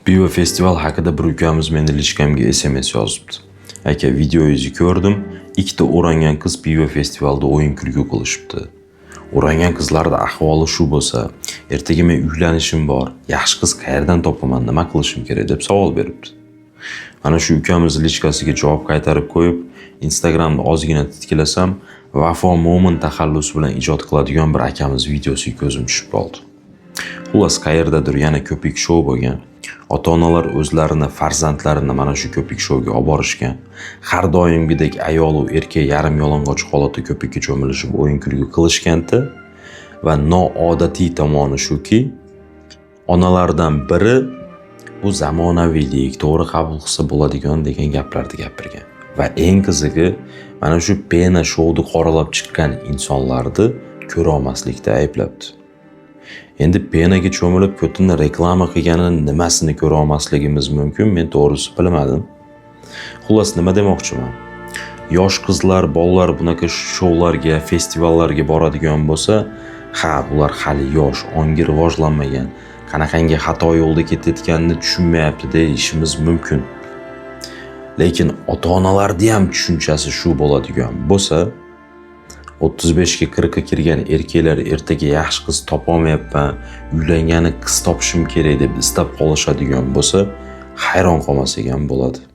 Pivo festival haqida bir ukamiz meni личка mga SMS yozibdi. Aka, videoyingizni ko'rdim. Ikkita o'rangan qiz pivo festivalda o'yin kulgu qilishibdi. O'rangan qizlarda ahvoli shu bo'lsa, ertaga men uylanishim bor. Yaxshi qiz qayerdan topaman, nima qilishim kerak, deb savol beribdi. Mana shu ukamiz личка siga javob qaytarib qo'yib, Instagramda ozgina titkilasam, Vafo Mo'min taxallusi bilan ijod qiladigan bir akamiz videosiga ko'zim tushib qoldi. Xullas, qayerdadir yana ko'pik shou bo'lgan. Ota-onalar o'zlarini farzandlarini mana shu ko'pik shouga olib borishgan. Har doimgidek ayol u erkak yarim yalang'och holatda ko'pikka cho'milishib, o'yin kulgu qilishgandi va noodatiy tomoni shuki, onalardan biri bu zamonaviylik, to'g'ri qabul qilsa bo'ladigan degan gaplarni gapirgan. Va eng qizig'i, mana shu пена shouni qoralab chiqqan insonlarni ko'ra olmaslikda ayblabdi. Endi пена ga cho'milib ko'tini reklama qilganini nimasini ko'ra olmasligimiz mumkin, men to'g'risi bilmadim. Xullas, nima demoqchiman? Yosh qizlar, bolalar bunaqa shoularga, festivallarga boradigan bo'lsa, ha, bular hali yosh, ongi rivojlanmagan, qanaqangi xato yo'lda ketayotganini tushunmayapti deyishimiz mumkin. Lekin ota-onalarni ham tushunchasi shu bo'ladigan bo'lsa, 35 ga, 40 ga kirgan erkaklar ertaga yaxshi qiz topolmayapman, uylangani qiz topishim kerak deb istab qolishadigan bo'lsa, hayron qolmasak ham bo'ladi.